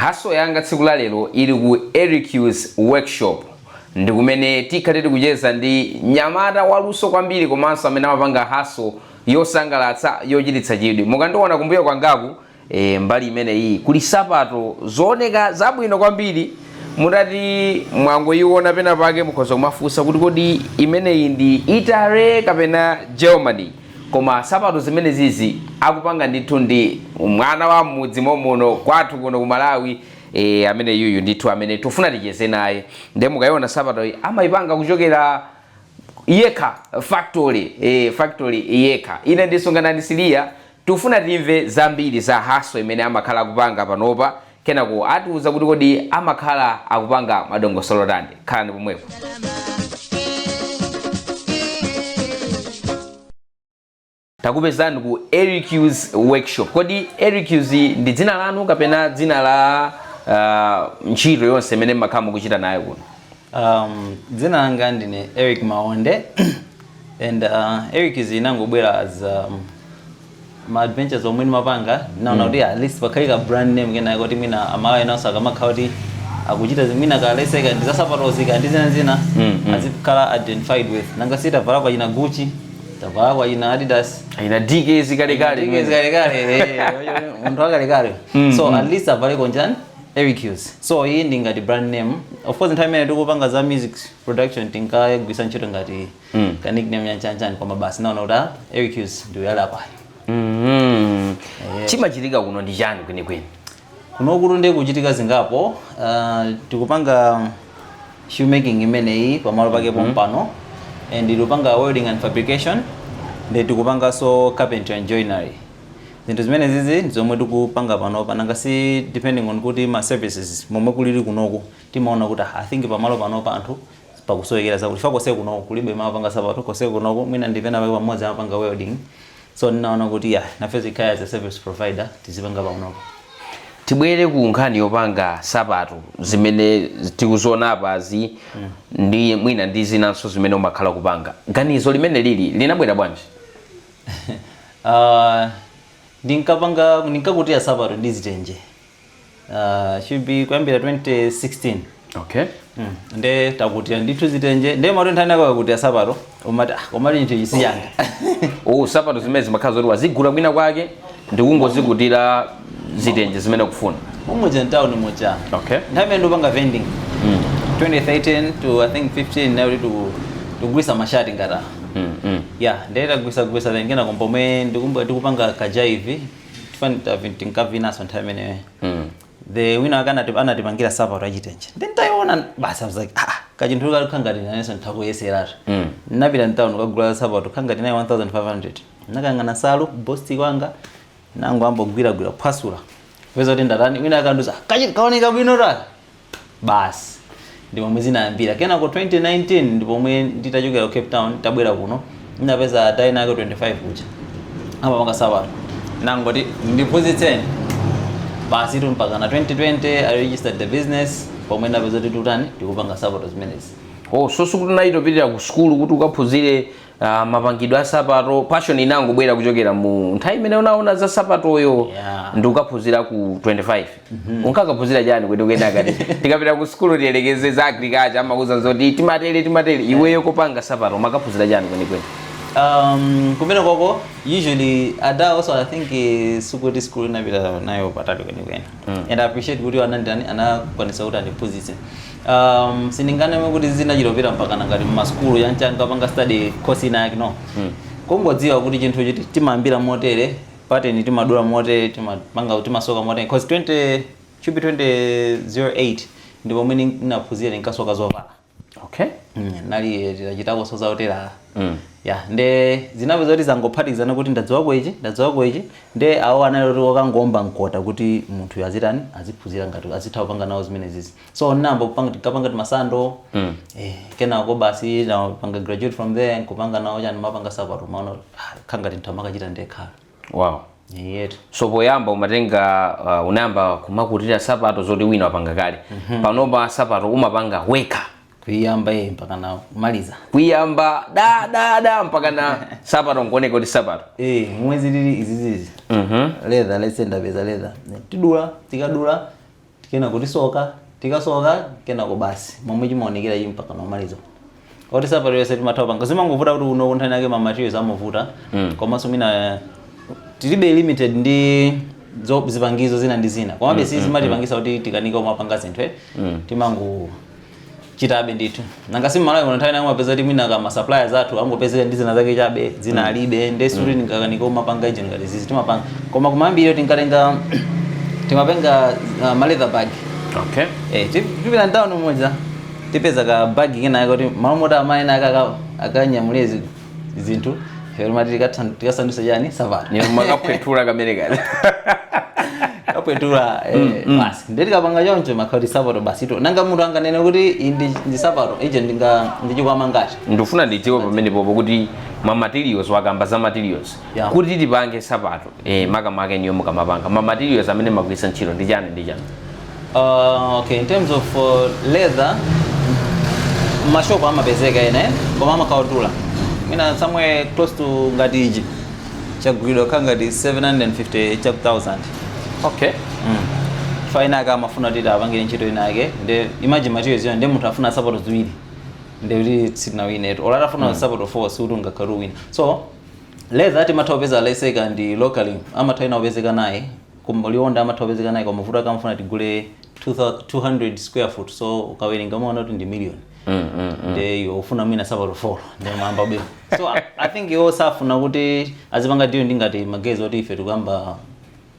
Hustle yanga tsiku la lero ili ku Ericus Workshop, ndi kumene tikhale tikucheza ndi nyamata waluso kwambiri komanso amene amapanga hustle yosangalatsa, yochititsa chidwi. Mukandiona kumbuyo kwangaku, mbali imeneyi kuli sapato zooneka zabwino kwambiri. Mutati mwangoyiona pena pake, mukhoza kumafunsa kuti kodi imeneyi ndi Italy kapena Germany? Koma sapato zimene zizi akupanga ndithu ndi mwana wa mmudzi momuno kwathu kuno ku Malawi, amene yuyu ndithu amene tufuna ticheze naye. Ndiye mukayiona sapato iyi, amayipanga kuchokera yekha factory, factory yekha. Ine ndisunganani Siliya. Tufuna timve zambiri za hustle imene amakhala akupanga panopa. Kenako atiuza kuti kodi amakhala akupanga madongosolo tani. Khalani pomwepo. Takupezani ku Ericus Workshop. Kodi Ericus ndi dzina lanu kapena dzina la ntchito yonse imene mmakhala mukuchita nayo kuno? Dzina langa ndine Eric Maonde and Eric inangobwera as ma adventures omwe ndimapanga. Ndinaona kuti at least pakhale ka brand name kenaka kuti mwina Amalawi nawonso akamakhala kuti akuchita mwina kaleseka ndi zasapatozi ndi zina zina, azikhala identified with. Nanga si tavala kwa china Gucci, tavala kwa china Adidas, ina DKs kalekale. DKs kalekale, munthu wakalekale. So at least avale konjani Ericus. So iyi ndi ngati brand name. Of course, nthawi imene tikupanga za music production tinkagwisa ntchito ngati ka nickname yanchanchani, koma basi naona kuti Ericus ndi uyalapa. Chimachitika kuno ndi chani kwenikweni? Kunokutu ndi kuchitika zingapo. Tikupanga shoemaking imeneyi pamalo pake pompano, and tikupanga welding and fabrication, ndi tikupanganso carpentry and joinery. Zinthu zimene zizi ndi zomwe tikupanga panopa. Nanga si depending on kuti ma services momwe kulili kunoku, timaona kuti I think pamalo panopa anthu pakusowekera zakuti fa kose kunoku kulibe mapanga sapato, kose kunoku mwina ndipena pake pamodzi amapanga welding. So ndinaona kuti ya, nafe zikhaya as a service provider tizipanga panopa. Tibwere ku nkhani yopanga sapato zimene tikuziona apazi ndi mwina ndi zinanso zimene umakhala kupanga. Ganizo limene lili linabwera bwanji? Ndinkapanga, ndinkakutira sapato ndi zitenje, should be kuyambira 2016. Nde takutira ndithu zitenje, nde matu nthani akakutira sapato umati, ah, komati chinthu chisiyanga. Oh, sapato zimene zimakhala zoti wazigula kwina kwake ndikungozikutira zitenje zimene ukufuna? Umuja mtown muja. Nthawi imene ndipanga vending, 2013 to I think 15, nayo kuti tikugulisa mashati ngata. Ya, ndetagwisa gwisa, then kenako pomwe ndikupanga kajaivi tifani tinkavinaso nthawi imeneyo, the wina ake anatipangira sapato achitenje. Then tayiona basi, I was like, ah, kachinthu kali khangati nanenso ndithakuyeseratu. Napita mtown kagula sapato khangati nayi 1500. Nakangana salu bosti kwanga, nango ambogwiragwira kuphwasula, kupeza kuti ndatani, wina akandiuza kaoneka bwino ta. Basi, ndi momwe zinayambira. Kenako 2019 ndi pomwe nditachokera ku Cape Town, tabwera kuno, ndinapeza taina yake 25 kuja amapanga sapato, nangoti ndiphunzitseni. Basi tu, mpaka na 2020 I registered the business, pomwe ndapeza kuti tutani, tikupanga sapato zimenezi. Oh, so sikuti unayitopitirira ku sukulu kuti ukaphunzire mapangidwe a sapato? Passion inangobwera kuchokera mu nthawi imene unaona za sapatoyo? Yeah. Ndi ukaphunzira ku 25. Unkakaphunzira chani kwenikweni? Akati tikapita ku sukulu, tiyelekeze za agriculture, amakuza zoti timatere timatere. Iweyo kupanga sapato umakaphunzira chani kwenikweni? Kumene koko usually ada also I think sikuti school inapita nayo patali kwenikweni, and I appreciate kuti anandani anakwanisa kuti andiphunzitse. Sindinganeme kuti zinachitopita mpakana ngati mmasukulu yanchanga panga study course ina yake, no. Kungodziwa kuti chinthu chiti timayambira motere, pattern timadula motere, timapanga, timasoka motere, cause 20 should be 2008 ndipo pomwe ndinaphunzira ndinkasoka zovala. Nali tidachitako so zautera. Ya, nde zinapeza kuti zangophatikizana kuti ndadziwako ichi, ndadziwako ichi. Nde awo anali kuti wakangomba mkota kuti munthu azitani, aziphunzira ngati azitha kupanga nawo zimene zizi. So namba kupanga, tikapanga timasando, kenako basi napanga graduate from there nkupanga nawo chani, mapanga sapato, maona khangati nthu amakachita ndekhala. Yetu. So poyamba umatenga, unayamba kumakutira sapato zoti wina wapanga kale. Panopa sapato umapanga wekha? Kuiyamba iye mpaka na kumaliza. Kuyamba da da da mpaka na sapato nkuoneka kuti sapato. Mwezi lili izizizi, leather, let's say ndapeza leather, tidula, tikadula. Kena kutisoka, tikasoka kenako basi momwe chimaonekera ichi mpaka nomaliza. Oti sapato yonse timatha kupanga, zimangovuta kuti uno kunthani yake ma materials amavuta, komanso mina tilibe limited ndi zipangizo zina ndi zina, komabe si zimatipangisa kuti tikanika umapanga zinthu, eh? Timango chitabe ndithu. Nanga si Malawi kuno, nthawi amapeza kuti mwina kama suppliers athu angopezeka ndi zina zake chabe, zina alibe, nde suti ndingakanika umapanga ichi ngati zizi timapanga. Koma kumayambiriro tinkatenga, timapenga ma leather bag. Eh, tipita mtown umodza, tipeza ka bag kena kuti malo moti amayi ena akanyamule zinthu, ife timati tikasandutse chani, sapato. Ni makaphwethula kamene kali. Kapwetula, eh, basi ndiye tikapanga choncho makhala kuti sapato basi to. Nanga munthu anganene kuti iyi ndi sapato ije ndinga ndichikwama ngati? Ndifuna ndidziwe pamene popo kuti ma materials, wakamba za materials, kuti tipange sapato, makamaka niyo mukamapanga, ma materials amene magwiritsa ntchito ndi chani ndi chani? Okay, in terms of leather, mashopu amapezeka ena, eh? Koma amakhautula mina somewhere close to ngati iji chagulidwa kha ngati 750 cha 1000. Fa ina ake amafuna kuti apangire ntchito ina ake, nde imagine materials yo, nde munthu afuna sapato ziwiri, nde kuti sitinawine, or atafuna sapato 4 sikuti ungakhale wina. So leather timatha kupeza leseka ndi locally, amatha ina kupezeka naye liwonda, amatha kupezeka naye, koma vuto akamafuna tigule 200 square foot, so ukawerenga umaona kuti ndi million. Nde iwe ufuna mwina sapato 4, nde mwamba bwino. So I think iwo safuna kuti azipanga deal ndi ngati magezi oti ife tikuyamba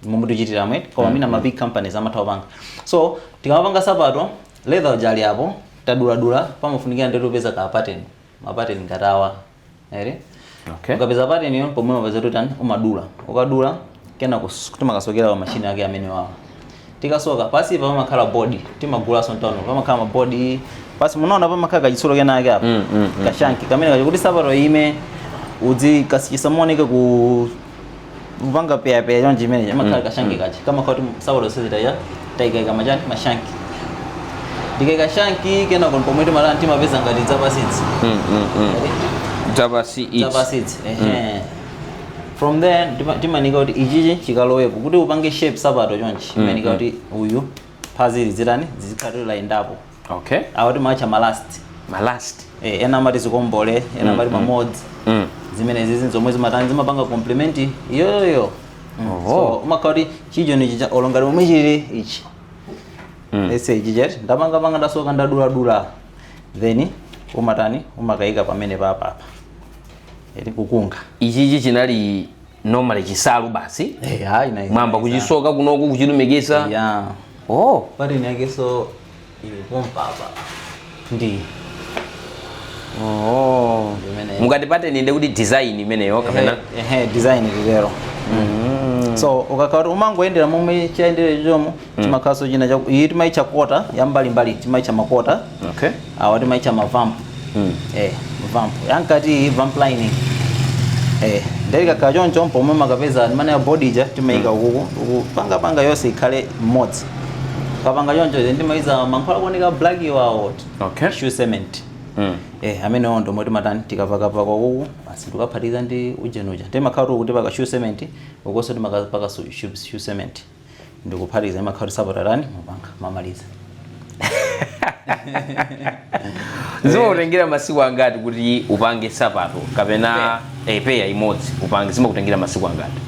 momwe tichitiramwe, koma mina ma big companies amatha kupanga. So tikamapanga sapato, leather ujali apo taduladula, pamafunikira ndetu upeza ka pattern, ma pattern ngatawa ere. Ukapeza pattern yo, pomwe umapeza kuti tani, umadula. Ukadula kena timakasokera pa machine ake amene wawa. Tikasoka pasi pa pamakhala body, timagulaso mtown, pamakhala mabody pasi. Munaona pamakhala kachitsulo kena ake apa, ka shank kamene kacho kuti sapato ime udzi kasichisamuoneke ku kupanga peyapeya chonchi, imene imakhala ka shank kachi kamakhala kuti sapato sizitaya tayikaika machani, ma shank. Ndikaika shank kena pomwe timatani, timapeza ngati zapasitsi. Zapasi ichi. Zapasitsi, ehe. From there timanika kuti ichichi chikalowepo kuti upange shape sapato chonchi, imanika kuti uyu phazi lizitani, zizikhala layendapo. Awo timatcha ma last. Ma last. Eh, ena amati zikombole, ena amati ma molds. Zimene zizi zomwe zimatani, zimapanga complement iyoyo. Oho. So umakhala kuti chicho ni chicha olongati momwe chili ichi. Let's say ichi cheti ndapangapanga, ndasoka, ndaduladula, then umatani, umakayika pamene papapa eri kukunga. Ichichi chinali normally chisalu basi? Eh, hayi, na Mwamba kuchisoka kunoku, kuchilumikiza? Yeah. Oh. Pattern yake so ili pompapa ndi Oh. Imene- Mukati pattern, ndi kuti design imeneyo kapena? Ehe, design lilero. So ukakhala kuti umangoyendera momwe chayendere chomo, chimakhalanso china iyi timaitcha quarter, ya mbalimbali timaitcha ma quarter. Awa timaitcha ma vamp. Eh, vamp yankati iyi, vamp lining. Eh, ndeli kakhala choncho pomwe makapeza mane ya body ija timayika ukuku uku panga yonse ikhale mmodzi. Kapanga choncho, then timayiza mankhwala kuoneka black wawo, shoe cement. Eh, amene ondo omwe timatani, tikapakapaka ukuku basi, tikaphatikiza ndi ujenuja, timakhala kuti tipaka shoe cement ukonso, timakapaka shoe cement ndikuphatikiza, imakhala kuti sapato tani, mapanga mamaliza. Zimakutengera masiku angati kuti upange sapato kapena pair imodzi upange, zimakutengera masiku angati?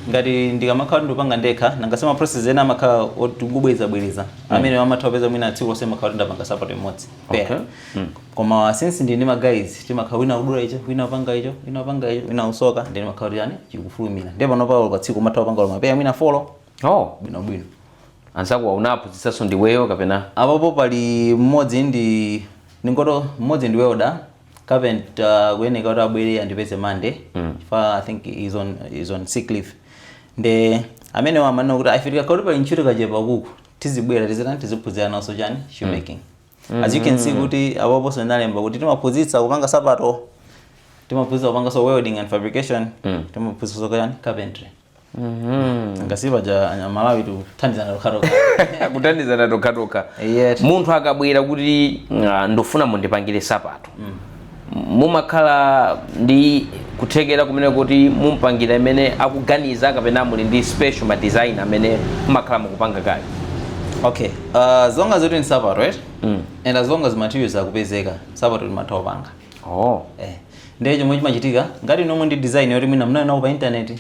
Ngati ndikamakhala ndipanga ndekha, nangasema process ena amakhala oti kubweza bweza, amene amatha kupeza mwina tsiku lonse makhala kuti ndapanga sapato imodzi, pair. Koma since ndi ndi ma guys, timakhala wina kudula icho, wina kupanga icho, wina kupanga icho, wina kusoka, ndi makhala kuti yani, chikufulumira. Ndiye pano pa pa tsiku umatha kupanga ma pair mwina 4 bwinobwino. Anzako unaphunzitsanso ndiweyo kapena? Apapo pali mmodzi ndi ningoto, mmodzi ndi welder, carpenter kuyeneka kuti abwere andipeze Monday, chifukwa I think is on sick leave. Nde amene amanena kuti afitika kuti pali ntchito kachepa kuku, tizibwera, tizitani, tiziphunzira naso chani, shoemaking. As you can see kuti apaponso ndalemba kuti timaphunzitsa kupanga sapato, timaphunzitsa kupanga so welding and fabrication, timaphunzitsa chani, carpentry. Ngasipa ja Malawi tuthandizana tokhatokha. Kuthandizana tokhatokha. Yet. Munthu akabwera kuti ndofuna mundipangire sapato, mumakhala ndi Kuthekera kumene kuti mumpangira imene akuganiza, kapena muli ndi special ma design amene mumakhala mukupanga kale? Okay, as long as kuti nsapato, right, and as long as materials akupezeka, nsapato timatha kupanga. Ndiye chomwe chimachitika, ngati nomwe ndi design yoti mwina mnayo nawo pa internet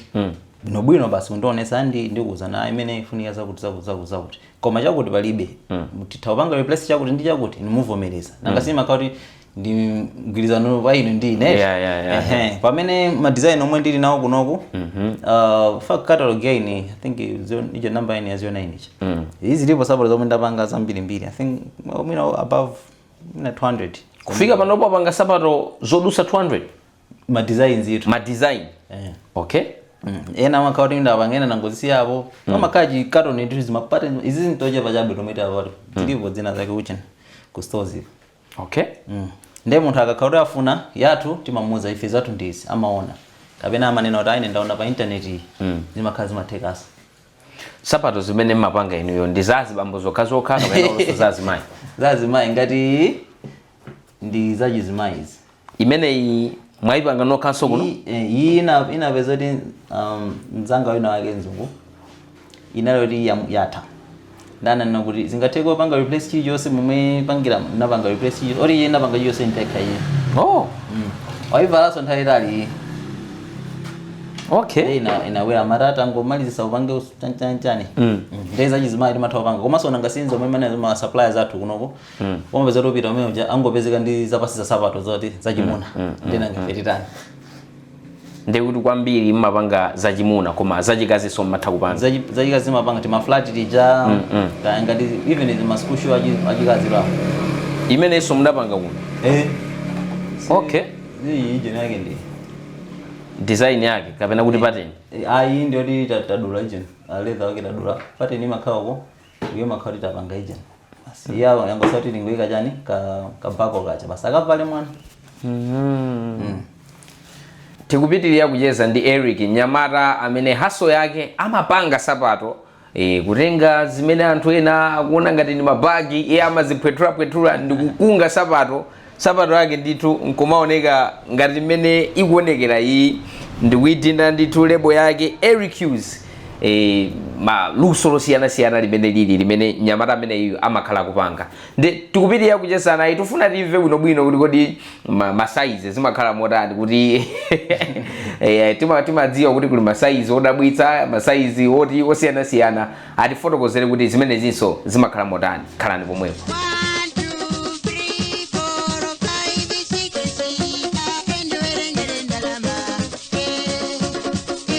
bwinobwino, basi undionesa ndi ndikuuza na imene ifunika zakuti, zakuti, zakuti, zakuti, koma chakuti palibe, titha kupanga replace chakuti ndi chakuti, nimuvomereza. Nanga simakhala kuti ndi mgwirizano pa inu ndi ine. Yeah. Ehe. Pamene ma design omwe ndili nawo kunoku, fa catalog yaini, I think icho number yaini ya 09 ichi, izi zilipo sapato zomwe ndapanga zambirimbiri, I think, well, mwina above, mwina 200. Kufika panopo apanga sapato zodusa 200? Ma designs itu. Ma design. Eh. Ena amakhala kuti ndapanga, ena nangozisiyapo. Amakhala chikatoni ndi zima pattern izi zintochepa chabe tomwe tapati zilipo dzina zake kuchina ku stores iko. Ndiye munthu akakhala kuti afuna yathu, timamuuza ife zathu ndizi, amaona kapena amanena kuti aine ndaona pa internet iyi, zimakhala zimathekaso. Sapato zimene mmapanga inuyo ndi zazibambo zokhazokha kapena olonso zazimayi? Zazimayi, ngati ndi zachizimayi izi. Imeneyi mwayipanga nokhanso kuno? Iyi inapeza kuti mzanga wina wake mzungu inali kuti yatha, ndananena kuti zingatheke kupanga replace chilichonse momwe pangira napanga replace chilichonse, oti iye napanga chilichonse ntekha iye. Waivalanso nthawi itali iyi. Ina inawera matata ngomalizisa upange chanichani. Ndiye zachizimayi timatha kupanga, komanso nanga sinza omwe mane ma suppliers athu kunoko umapeza kuti upita umene uja angopezeka ndi zapasi za sapato zoti zachimuna, ndiye nanga ife titani? Ndikuti kwambiri mmapanga zachimuna, koma zachikazinso mmatha kupanga? Zachikazi mapanga tima flat tija, kaya ngati even ma school shoe achikazi lawo. Imenenso mudapanga kuno? Eh. Okay. Iyi ijeni yake ndi Design yake kapena kuti pattern? Ayi, ndiyoti tadula ijeni, leather wake tadula, pattern imakhala uko, iyo makhala kuti tapanga ijeni basi, iya yangosati tingoyika chani ka bako kacha basi, akavale mwana. Tikupitirira kucheza ndi Eric, mnyamata amene hustle yake amapanga sapato, kutenga zimene anthu ena akuona ngati ndi mabagi, iye amaziphwethulaphwethula ndi kukunga sapato. Sapato yake ndithu nkumaoneka ngati mmene ikuonekera iyi, ndikuyidinda ndithu label yake Ericus. Maluso losiyanasiyana limene lili limene mnyamata ameneyu amakhala kupanga. Ndi tikupitirira kucheza naye, tifuna timve bwinobwino kuti kodi ma size zimakhala motani, kuti timadziwa kuti kuli ma size odabwitsa, ma size oti osiyanasiyana. Atifotokozere kuti zimenezinso zimakhala motani. Khalani pomwepo. One, two, three, four, five, six, seven, ndiwerengere ndalama. Eh, eh.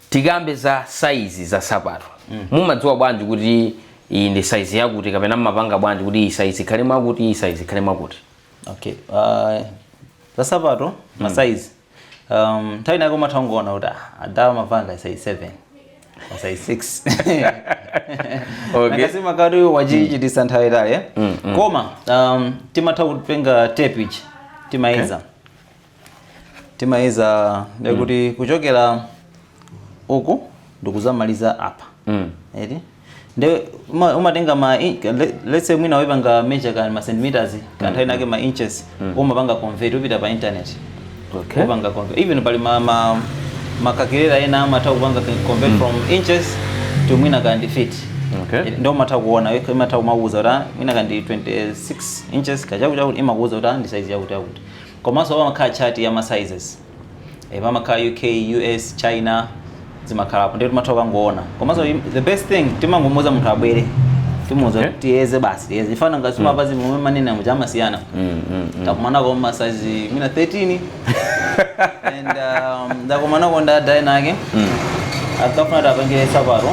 Tikambe za size za sapato. Mumadziwa bwanji kuti iyi ndi size yakuti, kapena mmapanga bwanji kuti iyi size ikhale mwakuti, iyi size ikhale mwakuti? Okay, za sapato ma size, nthawi inake umatha kungoona kuti ah, adawa mapanga size 7, ma size 6. Nakasima kati wachichitisa nthawi itali, eh? Koma timatha kutenga tape ichi, timayeza, timayeza ndikuti kuchokera uku ndikuzamaliza apa. Eti nde umatenga ma let's say mwina wepanga measure ka ma centimeters, ka nthawi nake ma inches, umapanga convert, upita pa internet, upanga convert. Even pali ma calculator ena amatha kupanga convert from inches to mwina kandi feet. Ndo umatha kuona, imatha kumauza kuti ah, mwina kandi 26 inches kachakuti chakuti, imakuuza kuti ah, ndi size yakuti yakuti. Komanso pamakhala chart ya ma sizes, pamakhala UK, US, China, zimakhalapo, ndiye timatha kukangoona. Komanso the best thing, timangomuuza munthu abwere, timuuza tiyeze basi, tiyeze ifana ngati mapazi momwe manene amuja amasiyana. Takumanako ma size mwina 13 and ndakumanako ndadayi nake akafuna tapangire sapato,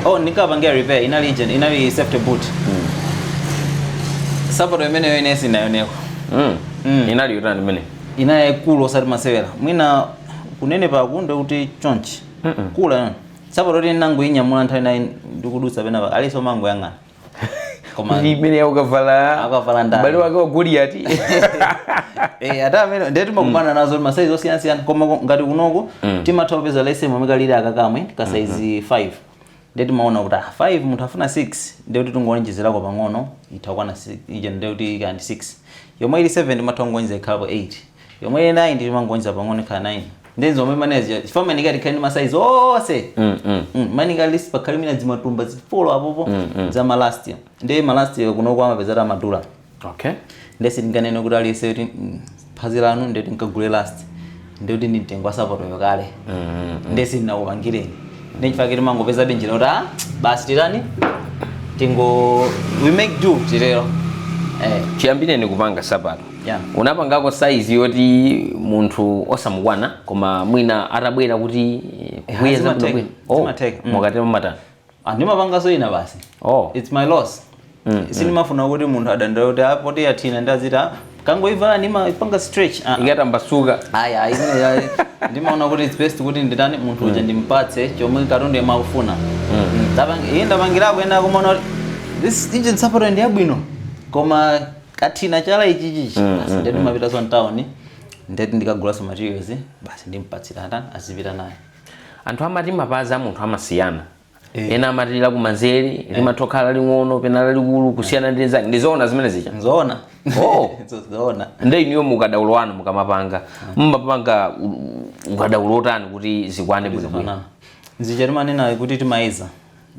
oh, ndinkapangira repair, inali inali safety boot. Sapato imeneyo ine sinayoneko. Inali yotani imene? Inali yayikulu, osati masewera, mwina kunene paku ndikuti chonchi kula yona sapato kuti nangoyinyamula nthawi nayi ndikudutsa penapa, aliso mangoyang'ana, koma Kuti imene aukavala Akavala ndani? M'bale wake wa Goliati. Ata amene ndiye timakumana nazo ma size osiyanasiyana, koma ngati kunoko timatha kupeza lese momwe kalili akakamwe ka size 5. Ndiye timaona kuti ah, 5 munthu afuna 6, ndiye kuti tingoonjezerako pang'ono, itakwana 6 ija, ndiye kuti kandi 6. Yomwe ili 7 timatha kungonjeza ikhalapo 8. Yomwe ili 9 timangonjeza pang'ono ikhala 9. Ndiye zomwe manezi chifukwa manika tikhale ndi ma size onse. Manika list pakhale mina zimatumba zifolo apopo za ma last. Ndiye ma last kuno amapeza amadula. Ndiye sitinganene kuti aliyense kuti phazi lanu ndiye tinkagule last, ndiye kuti ndi mtengo wa sapatoyo kale. Ndiye sindinakupangireni. Ndiye chifukwa timangopeza njira kuti ah, basi titani, tingo we make do titero, eh. Chiyambireni kupanga sapato, unapangako size yoti munthu osamukwana, koma mwina atabwera kuti kuyeza Zimateka. bwinobwino? Oh, Zimateka. Mukatero matani? Ah, ndimapanganso ina basi. It's my loss. Sindimafuna kuti munthu adandaule kuti apoti yathina, ndazita kangoivala ndimapanga stretch. Ah, ah. Ikatambasuka. Aya, imene ayi, ndimaona kuti it's best kuti nditani, munthu uja ndimpatse chomwe katundu yemwe akufuna. Iye ndapangirako ena kumaona kuti this engine sapato ndi yabwino, koma kathina chala ichichichi basi. Ndeti ndimapitaso mtown, ndeti ndikagulaso materials basi, ndimpatsira atani, azipita naye. Anthu amati mapazi a munthu amasiyana. Ena amati lakumanzere limatha kukhala ling'ono pena lalikulu kusiyana ndi nzake. Ndizoona zimene zija? Nzoona. Oh. Zoona. Nde inuyo mukadaulo wanu mukamapanga, mumapanga ukadaulo otani kuti zikwane bwinobwino? Zifanana nzija timanena kuti timayiza,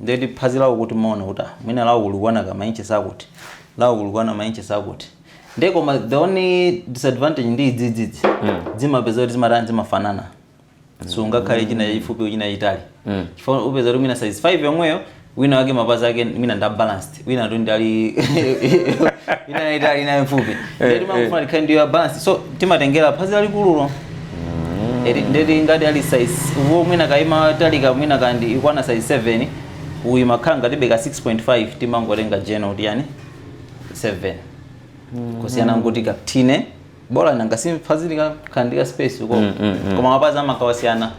ndeti phazi lawo kuti maona kuti ah, mwina lawo kulikwana ka ma inches akuti, lawo kulikwana ma inches akuti. Nde koma the only disadvantage ndi idzidzidzi, zimapeza kuti zimatani, zimafanana. So ngakhale china chachifupi, china chitali, chifukwa upeza kuti mwina size 5 yomweyo, wina wake mapazi ake mwina nda balanced, wina tu ndali wina itali, ina mfupi. Ndeti timafuna tikhale ndiyo balanced, so timatengera phazi lalikululo. Eri ndeti ngati ali size uwo mwina kaima talika mwina kandi ikwana size 7, uyu makhala ngatibe ka 6.5, timangotenga general kuti yani 7, kusiyana nkuti kathine bola nanga simphazi likakhala space uko, koma mapazi amakawasiyana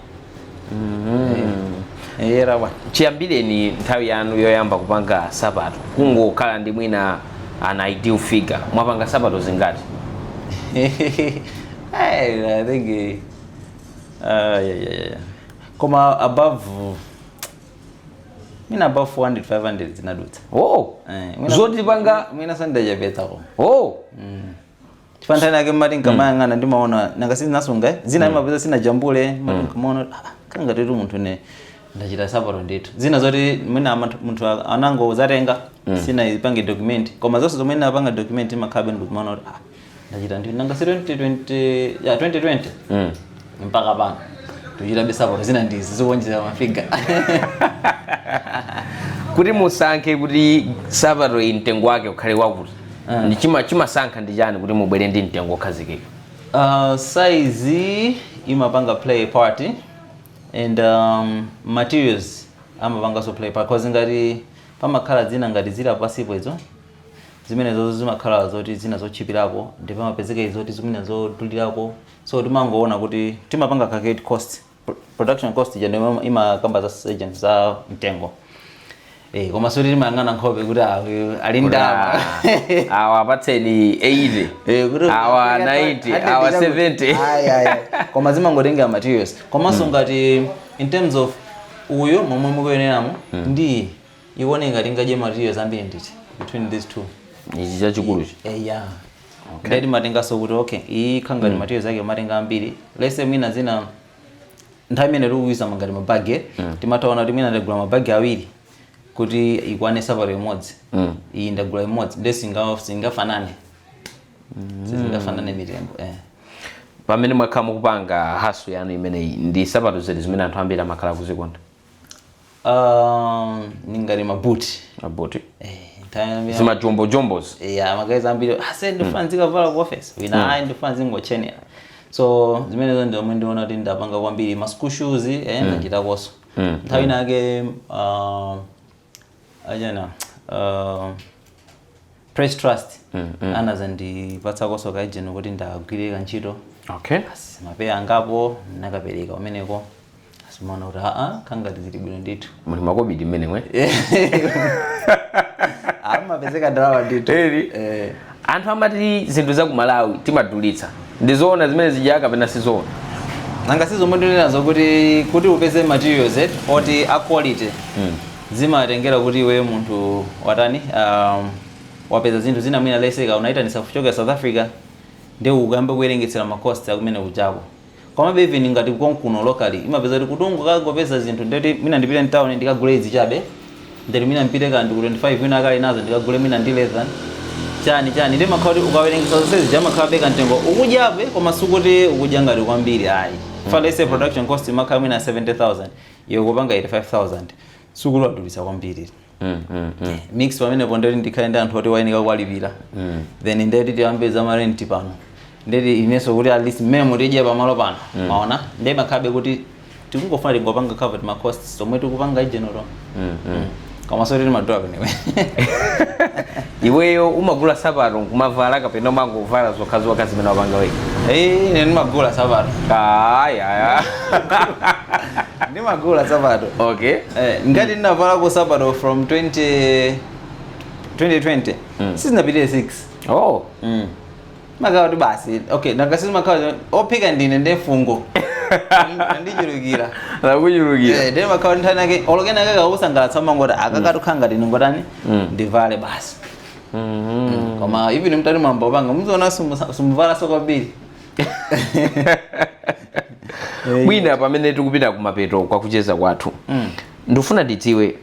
era bwana. Chiyambireni nthawi yanu yoyamba kupanga sapato, kungokhala ndi mwina an ideal figure, mwapanga sapato zingati? Hey, I think yeah. Koma above mina above 400 500 zinadutsa. Oh. Eh, Zoti panga mwina sandachepetsako. Oh. Chifukwa nthawi yake mmati nkamayang'ana ndimaona nanga sizinasunga zina, imapeza sinajambule, mati nkamaona ah, kangatitu munthu ne ndachita sapato ndithu. Zina zoti mwina munthu anango zatenga sina ipange document, koma zonse zomwe ndinapanga document imakhabe ndikumaona kuti ah, ndachita ndithu. Nanga si 2020 ya 2020 mpaka pano tuchitabe sapato zina, ndizi zikuonjezera ma figure. Kuti musankhe kuti sapato iyi mtengo wake ukhale wakuti, ndi chimasankha ndi chani kuti mubwere ndi mtengo okhazikika? Size imapanga play part and materials amapanganso play part, cause ngati pamakhala zina ngati zili pasipo izo, zimenezo zimakhala zoti zina zotchipirako, ndi pamapezeka izoti zimene zodulirako. So timangoona kuti timapanga calculate cost, production cost ija ndiyo imakamba za agent za mtengo. Eh, koma soti timayang'ana nkhope kuti ah, uyu ali ndalama. Awa apatseni 80, Eh, kuti awa 90, awa 70. Ayi, ayi. Koma zimangotenga materials, komanso ngati in terms of uyo momwe mukuyeneramo ndi iwone ngati ngadye materials ambiri nditi between these two. Ichi chachikuluchi? Eh, yeah. Okay. Ndati matengaso kuti okay, iyi khangati materials ake matenga ambiri. Let's say mwina zina nthawi imene tikuyiza ngati mabagi, timataona kuti mwina ndagula mabagi awiri kuti ikwane sapato imodzi. Iyi ndagula imodzi, nde singafanane, sizingafanane mitengo, eh. Pamene mwakhala mukupanga hustle yanu imeneyi, ndi sapato zedi zimene anthu ambiri amakhala kuzikonda? Ningati mabuti. Mabuti. Eh, nthawi Zimajombojombozi. Yeah, ma guys ambiri ase ndifuna nzikavala ku office, wina ayi ndifuna zingochenera. So zimenezo ndi omwe ndiona kuti ndapanga kwambiri. Ma school shoes, eh, ndachitakonso nthawi inake, ajana Press Trust anazandipatsakonso kaijeni kuti ndagwire kantchito. Basi, mapeya angapo nakapereka kumeneko, asimaona kuti aa, khangati zili bwino ndithu. Muli makobidi mmenemwe. Amapezeka ndalama ndithu. Eri. Eh. Anthu amati zinthu za ku Malawi timadulitsa. Ndizoona zimene zija kapena sizoona? Nanga sizomwe ndinena zokuti kuti upeze materials oti a quality. Zimatengera kuti iwe munthu watani, wapeza zinthu zina, mwina leseka unaitanisa kuchoka South Africa, ndi ukuyamba kuwerengetsera ma cost akumene kuchako. Komabe even ngati konkuno locally, imapeza kuti kutungu kangopeza zinthu, ndeti mwina ndipite mtown ndikagule izi chabe, ndeti mwina mpite kandi ku 25, wina akali nazo, ndikagule mwina ndi less than chani chani. Ndi makhala kuti ukawerengesa zonsezi, chamakhala beka mtengo ukudyabe, koma sikuti ukudya ngati kwambiri ayi. Fa let's say production cost imakhala mwina 70,000, iwe kupanga 85,000, sikuti wadulitsa kwambiri. Mix pamenepo ndeti ndikhale ndi anthu oti wayenika kuwalipira, then ndeti tiyambe za ma rent pano, ndeti inenso kuti at least mmene mutidye pamalo pano, maona, ndi makhabe kuti tikungofuna tingopanga cover ma costs tomwe tikupanga i general, koma so tili madula kwenewe. Iweyo umagula sapato nkumavala kapena umangovala zokhazokha zimene wapanga wekha? Eh, ine ndimagula sapato. Aya. Ndimagula sapato. Eh, ngati ndinavalako sapato from 20 2020, sizinapitire 6. Oh. Makhala kuti basi, okay, nangasi makhala ophika ndine, ndefungo andichulukira. Lakuchulukira. Eh, ndiye makhala nthani ake olokena kaka usangalatsa, mangoti akakatukha ngati ningotani, ndivale basi. Koma even mtati mwamba upanga, muziona simuvalaso kwambiri. Mwina pamene tikupita kumapeto kwa kucheza kwathu, ndifuna ndidziwe,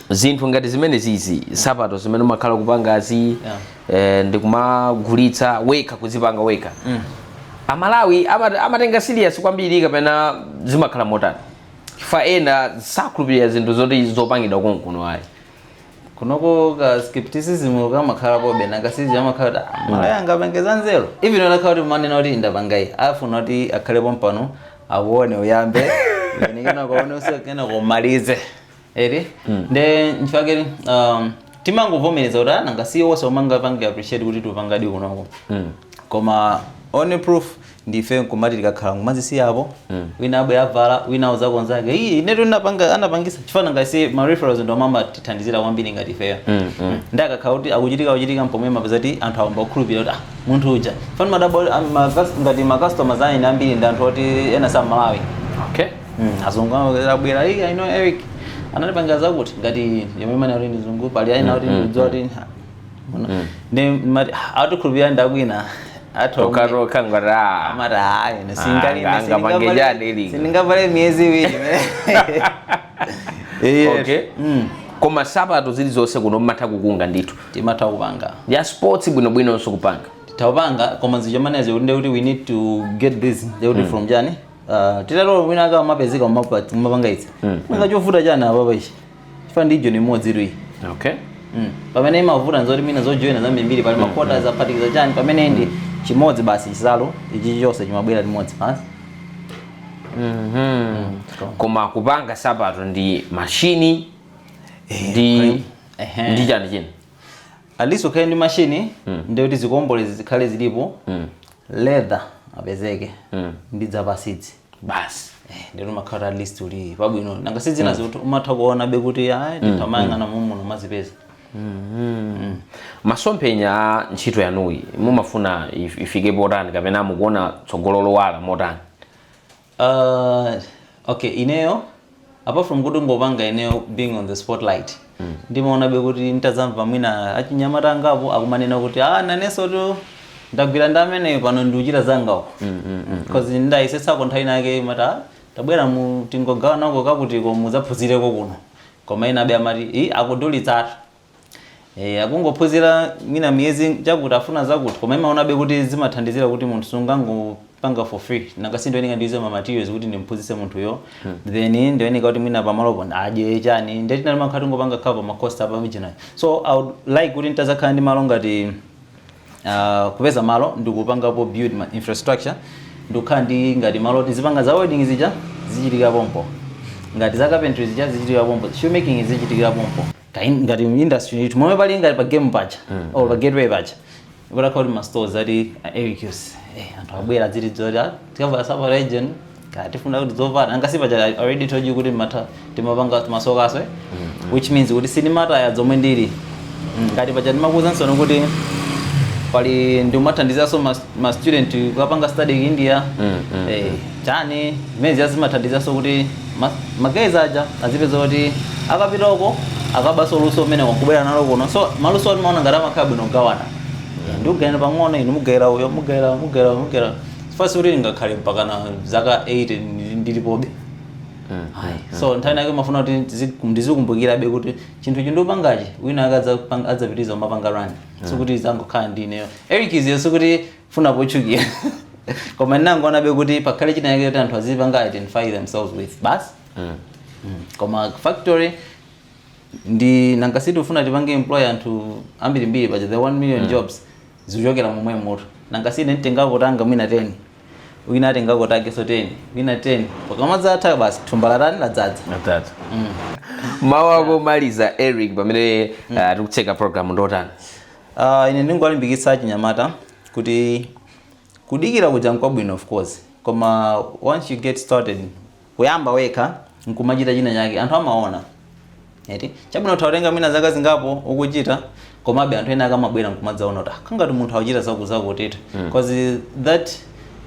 zinthu ngati zimene zizi, sapato zimene umakhala kupangazi, ndikumagulitsa wekha, kuzipanga wekha, Amalawi amatenga serious kwambiri kapena zimakhala motani? Chifukwa ena sakhulupirira zinthu zoti zopangidwa konkuno ayi. Kunoko ka skepticism kamakhala kobe, nakasizi amakhala kuti, "Ah, Malawi angapangeza nzeru?" Even adakhala kuti manena kuti ndapanga iyi, afuna kuti akhalepo mpano akuone uyambe, then kenako aone usiku, kenako umalize eri. Nde nchifake timangovomereza kuti ah, nanga wonse umanga pange appreciate kuti tupangadi kunoko, koma only proof ndife nkumati tikakhala nkumazisiyapo, wina abwe avala, wina uzakonzake, iyi inetu napanga anapangisa chifana. Ngasi ma referrals ndo mama tithandizira kwambiri ngati ifeyo. Ndi akakhala kuti akuchitika akuchitika, mpomwe mapeza kuti anthu awamba kukhulupirira kuti ah, munthu uja fana madabo ngati ma customers ane ambiri ndi anthu oti ena sa Malawi. Azungu abwera, "Iyi, I know Eric anatipanga zakuti," ngati yomwe imene kuti ndizungu pali aina kuti ndidziwa kuti ndi mati atikhulupirira ndakwina athu. Tokatoka ngati ah. Amati hayi, Angapange chani ilinga? Sindingavale miyezi 2. Okay. Koma sapato zilizonse kuno mmatha kukunga ndithu? Timatha kupanga. Ya sports bwinobwinonso kupanga? Titapanga, koma zichomanezo kuti ndekuti we need to get this, ndekuti from chani, titalo wina aka mapezeka mumapanga izi, mwina chovuta chani apapa ichi, chifana ndi ijo ni imodzi itu iyi. Pamene imavuta nzoti mina zojoyina zambirimbiri, pali makota zaphatikiza chani, pamene ndi chimodzi basi, chisalo ichi chonse chimabwera limodzi basi. Koma kupanga sapato ndi mashini ndi ndi chani china? At least ukhale ndi mashini, ndekuti zikombolezi zikhale zilipo, leather apezeke, ndi zapasidzi. Basi. Eh, ndero makhala at least uli pabwino. Nanga si zina zikuti umatha kuona be kuti ayi, tithamayang'ana mumuno mazipeza. Masomphenya a ntchito yanuyi mumafuna ifike potani, kapena mukuona tsogolo lowala motani? Okay, ineyo apart from kuti ngopanga ineyo being on the spotlight, ndimaona be kuti ntazamva mwina achinyamata angapo akumanena kuti ah, nanenso tu ndagwira ndi ameneyo, pano ndikuchita zangawo, because ndayisetsako nthawi inake mati, "Ah, tabwera mu tingogawanako kakutiko mudzaphunzireko kuno," koma ina abe amati i akudulitsatu, akungophunzira mwina miyezi chakuti, afuna zakuti. Koma imaonabe kuti zimathandizira kuti munthu sungangopanga for free. Nanga sindoyeneka ndiuze ma materials kuti ndimphunzitse munthuyo, then ndoyeneka kuti mwina pamalopo adye chani, ndeti nali makhati ngopanga cover ma cost apa mijinayo. So I would like kuti ntazakhala ndi malo ngati kupeza malo ndikupangapo build ma infrastructure, ndikukhala ndi ngati malo tizipanga za wedding zija zichitika pompo, ngati za carpentry zija zichitika pompo, shoemaking zichitikira pompo. Ngati industry itu momwe pali ngati pa game paja or pa gateway paja, patakhala kuti ma stores ati Ericus, anthu abwera dziti dzoti ah, tikavala sapato agent kaya tifuna kuti zovala angasi paja. I already told you kuti matha timapanga timasokaso, which means kuti sinimataya zomwe ndili. Ngati paja ndimakuwuzanso kuti pali ndimathandizanso ma student kukapanga study ku India. Chani zimene ziya zimathandizanso kuti ma guys aja azipeza kuti akapitako akabaso luso umene wakubwera nalo kuno. So maluso timaona ngati amakhala bwino kugawana. Ndikugayana pang'ono, inu mugayira uyo, mugayira, mugayira, mugayira. Fasi kuti ngakhale mpaka na zaka 80 ndilipobe. Ayi. So nthawi nake mafuna kuti ndizikumbukirabe kuti chinthu chindopangachi wina adzapitiriza kumapanga run, sikuti zangokhala ndineyo Eric iziyo, sikuti funa pochukira, koma ndinangonabe kuti pakhale china yake kuti anthu azipanga identify themselves with basi. Koma factory ndi nankasiti ufuna tipange employ anthu ambirimbiri paja, the 1 million jobs zikuchokera momwe moto. Nankasiti nditengapo tanga mwina 10, wina atengako takeso 10, wina 10, pakamadzatha basi thumba latani ladzaza. Atatu. Mawu ako omaliza, Eric, pamene tikutseka program ndotani? Ine ndingowalimbikitsa achinyamata kuti kudikira kuja nkwabwino, of course, koma once you get started, kuyamba wekha nkumachita china chake, anthu amaona eti. Chabwino uthawatenga mwina zaka zingapo ukuchita, komabe anthu ena akamabwera nkumadzaona kuti, "Ah, kangati munthu akuchita zakuzaku tita," because that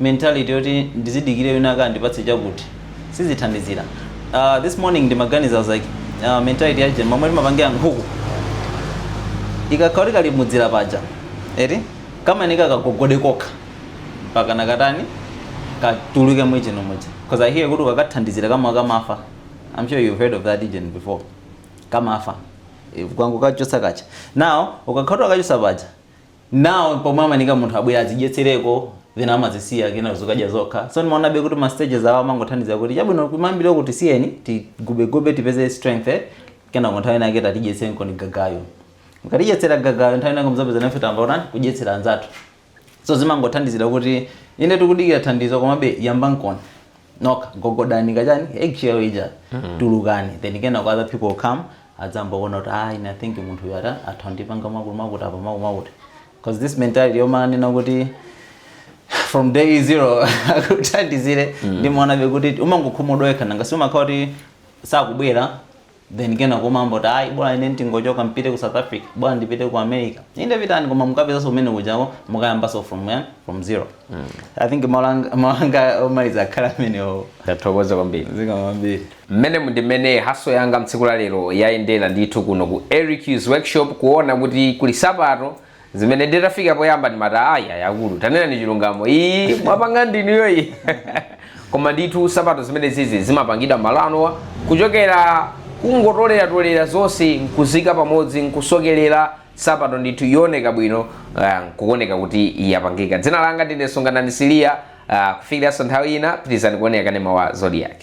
mentality yoti ndizidikire wina aka andipatse chakuti sizithandizira. This morning ndimaganiza, I was like, mentality yaje mamwe timapangira nkhuku, ikakhala kali mudzira paja eti, kamanika kagogode kokha mpaka nakatani katuluke mwichino muja, because I hear kuti ukakathandizira kama kamafa. I'm sure you've heard of that agent before. Kamafa kwangu kachosa kacha. Now ukakhala kachosa paja, now pomwe amanika munthu abwera azidyetsereko, then amazisiya kena zokadya zokha. So ndimaonabe kuti ma stages awo amangothandiza kuti chabwino kumambira kuti siyeni tigubegube tipeze strength, eh? Kena nthawi inake tatidyetsenko ni gagayo. Mukatidyetsera gagayo, nthawi inake muzapeza nafe tamba utani kudyetsera anzathu. So zimangothandizira kuti ine tikudikira thandizo, komabe yamba nkona nokha, gogodani kachani eggshell ija, tulukani, then kena kwa other people come adzamba kuona kuti, ah, ine I think munthu uyu ata atha ndipanga makulu makuti apa maku makuti, because this mentality yomanena kuti from day zero akuthandizire, ndimaonabe kuti umangokhumudwa wekha. Nanga siumakhala kuti sakubwera, then kena kumamba kuti, ayi, bora ine ndingochoka mpite ku South Africa, bora ndipite ku America. Inde, pitani, koma mukapezanso kumene kujako mukayambaso from, yeah, from zero. I think malanga omaliza akhala amenewo. Ndathokoza kwambiri. Zikamambiri. Mmene ndimene hustle yanga mtsiku la lero yayendera ndithu kuno ku Eric's Workshop, kuona kuti kuli sapato zimene nditafika poyamba ndimati, aya yakulu, tanena ni chilungamo, iyi mwapanga ndinuyo iyi? Koma ndithu sapato zimene zizi zimapangidwa malo anowa kuchokera kungotoleratolera zonse nkuzika pamodzi nkusokerera sapato ndithu yooneka bwino, nkuoneka kuti yapangika. Dzina langa ndine Songanani Siliya. Kufikiranso nthawi ina, pitirizani kuoneka kanema wa Zodiak.